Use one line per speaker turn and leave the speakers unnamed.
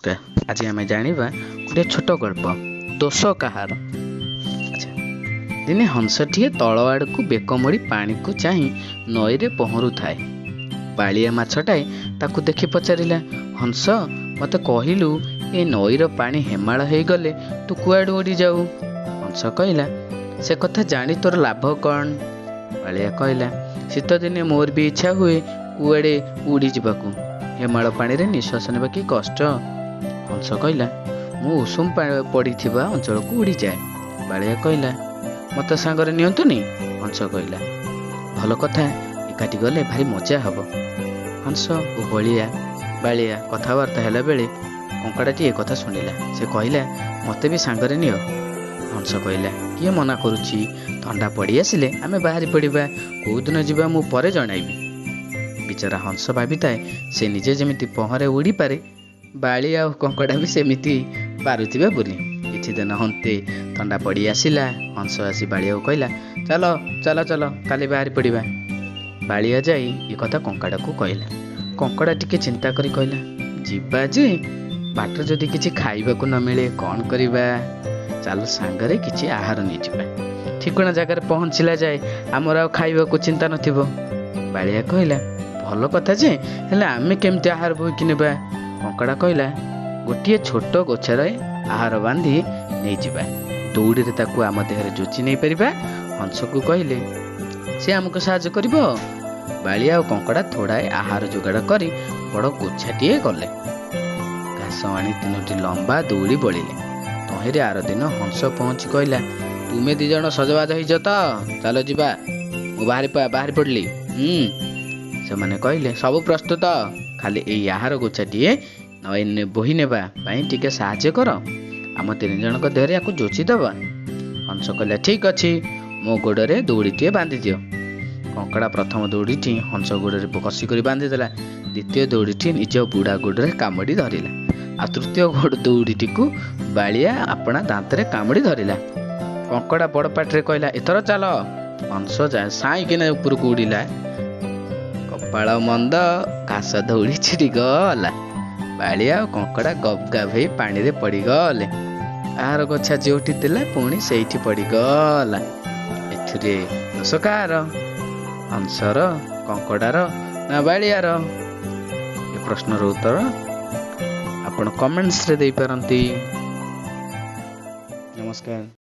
ଆଜି ଆମେ ଜାଣିବା ଗୋଟିଏ ଛୋଟ ଗଳ୍ପ, ଦୋଷ କାହାର। ଆଚ୍ଛା, ଦିନେ ହଂସଟିଏ ତଳ ଆଡ଼କୁ ବେକ ମୋଡ଼ି ପାଣିକୁ ଚାହିଁ ନଈରେ ପହଁରୁଥାଏ। ବାଳିଆ ମାଛଟାଏ ତାକୁ ଦେଖି ପଚାରିଲା, ହଂସ, ମୋତେ କହିଲୁ, ଏ ନଈର ପାଣି ହେମାଳ ହେଇଗଲେ ତୁ କୁଆଡ଼ୁ ଉଡ଼ିଯାଉ? ହଂସ କହିଲା, ସେ କଥା ଜାଣି ତୋର ଲାଭ କ'ଣ? ବାଳିଆ କହିଲା, ଶୀତଦିନେ ମୋର ବି ଇଚ୍ଛା ହୁଏ କୁଆଡ଼େ ଉଡ଼ିଯିବାକୁ। ହେମାଳ ପାଣିରେ ନିଶ୍ୱାସ ନେବା କି କଷ୍ଟ! ହଂସ କହିଲା, ମୁଁ ଉଷୁମ ପଡ଼ିଥିବା ଅଞ୍ଚଳକୁ ଉଡ଼ିଯାଏ। ବାଳିଆ କହିଲା, ମୋତେ ସାଙ୍ଗରେ ନିଅନ୍ତୁନି? ହଂସ କହିଲା, ଭଲ କଥା, ଏକାଠି ଗଲେ ଭାରି ମଜା ହେବ। ହଂସ ଓ ବାଳିଆ କଥାବାର୍ତ୍ତା ହେଲା ବେଳେ କଙ୍କଡ଼ାଟି ଏ କଥା ଶୁଣିଲା। ସେ କହିଲା, ମୋତେ ବି ସାଙ୍ଗରେ ନିଅ। ହଂସ କହିଲା, କିଏ ମନା କରୁଛି? ଥଣ୍ଡା ପଡ଼ି ଆସିଲେ ଆମେ ବାହାରି ପଡ଼ିବା। କେଉଁଦିନ ଯିବା ମୁଁ ପରେ ଜଣାଇବି। ବିଚରା ହଂସ ଭାବିଥାଏ, ସେ ନିଜେ ଯେମିତି ପହଁରେ ଉଡ଼ିପାରେ, ବାଳିଆ ଆଉ କଙ୍କଡ଼ା ବି ସେମିତି ପାରୁଥିବେ ବୋଲି। କିଛି ଦିନ ହନ୍ତେ ଥଣ୍ଡା ପଡ଼ି ଆସିଲା। ହଂସ ଆସି ବାଳିଆକୁ କହିଲା, ଚାଲ ଚାଲ ଚାଲ, କାଲି ବାହାରି ପଡ଼ିବା। ବାଳିଆ ଯାଇ ଏ କଥା କଙ୍କଡ଼ାକୁ କହିଲା। କଙ୍କଡ଼ା ଟିକେ ଚିନ୍ତା କରି କହିଲା, ଯିବା ଯେ, ବାଟରେ ଯଦି କିଛି ଖାଇବାକୁ ନ ମିଳେ କ'ଣ କରିବା? ଚାଲ, ସାଙ୍ଗରେ କିଛି ଆହାର ନେଇଯିବା। ଠିକଣା ଜାଗାରେ ପହଞ୍ଚିଲା ଯାଏ ଆମର ଆଉ ଖାଇବାକୁ ଚିନ୍ତା ନଥିବ। ବାଳିଆ କହିଲା, ଭଲ କଥା ଯେ, ହେଲେ ଆମେ କେମିତି ଆହାର ବୋହିକି ନେବା? କଙ୍କଡ଼ା କହିଲା, ଗୋଟିଏ ଛୋଟ ଗୋଛାରେ ଆହାର ବାନ୍ଧି ନେଇଯିବା। ଦଉଡ଼ିରେ ତାକୁ ଆମ ଦେହରେ ଯୋଚି ନେଇପାରିବା। ହଂସକୁ କହିଲେ ସେ ଆମକୁ ସାହାଯ୍ୟ କରିବ। ବାଳିଆ ଆଉ କଙ୍କଡ଼ା ଥୋଡ଼ାଏ ଆହାର ଯୋଗାଡ଼ କରି ବଡ଼ ଗୋଛାଟିଏ କଲେ। ଘାସ ଆଣି ତିନୋଟି ଲମ୍ବା ଦଉଡ଼ି ବଳିଲେ। ତହିଁରେ ଆରଦିନ ହଂସ ପହଞ୍ଚି କହିଲା, ତୁମେ ଦି ଜଣ ସଜବାଜ ହେଇଛ ତ? ଚାଲ ଯିବା, ମୁଁ ବାହାରି ପଡ଼ିଲି। ସେମାନେ କହିଲେ, ସବୁ ପ୍ରସ୍ତୁତ, ଖାଲି ଏଇ ଆହାର ଗୋଛାଟିଏ ବୋହି ନେବା ପାଇଁ ଟିକେ ସାହାଯ୍ୟ କର। ଆମ ତିନି ଜଣଙ୍କ ଦେହରେ ୟାକୁ ଯୋଚି ଦେବା। ହଂସ କହିଲା, ଠିକ୍ ଅଛି, ମୋ ଗୋଡ଼ରେ ଦଉଡ଼ିଟିଏ ବାନ୍ଧି ଦିଅ। କଙ୍କଡ଼ା ପ୍ରଥମ ଦଉଡ଼ିଟି ହଂସ ଗୋଡ଼ରେ କଷି କରି ବାନ୍ଧିଦେଲା। ଦ୍ୱିତୀୟ ଦଉଡ଼ିଟି ନିଜ ବୁଢ଼ା ଗୋଡ଼ରେ କାମୁଡ଼ି ଧରିଲା। ଆଉ ତୃତୀୟ ଗୋଡ଼ ଦଉଡ଼ିଟିକୁ ବାଳିଆ ଆପଣା ଦାନ୍ତରେ କାମୁଡ଼ି ଧରିଲା। କଙ୍କଡ଼ା ବଡ଼ ପାଟିରେ କହିଲା, ଏଥର ଚାଲ। ହଂସ ସାଇଁକିନା ଉପରକୁ ଉଡ଼ିଲା। କପାଳ ମନ୍ଦ, ଘାସ ଦଉଡ଼ି ଛିଡ଼ିଗଲା। ବାଳିଆ ଆଉ କଙ୍କଡ଼ା ଗବ ଗାବ ହେଇ ପାଣିରେ ପଡ଼ିଗଲେ। ଆହାର ଗୋଛା ଯେଉଁଠି ଥିଲା ପୁଣି ସେଇଠି ପଡ଼ିଗଲା। ଏଥିରେ ଦୋଷ କାହାର? ହଂସର, କଙ୍କଡ଼ାର ନା ବାଳିଆର? ଏ ପ୍ରଶ୍ନର ଉତ୍ତର ଆପଣ କମେଣ୍ଟସରେ ଦେଇପାରନ୍ତି। ନମସ୍କାର।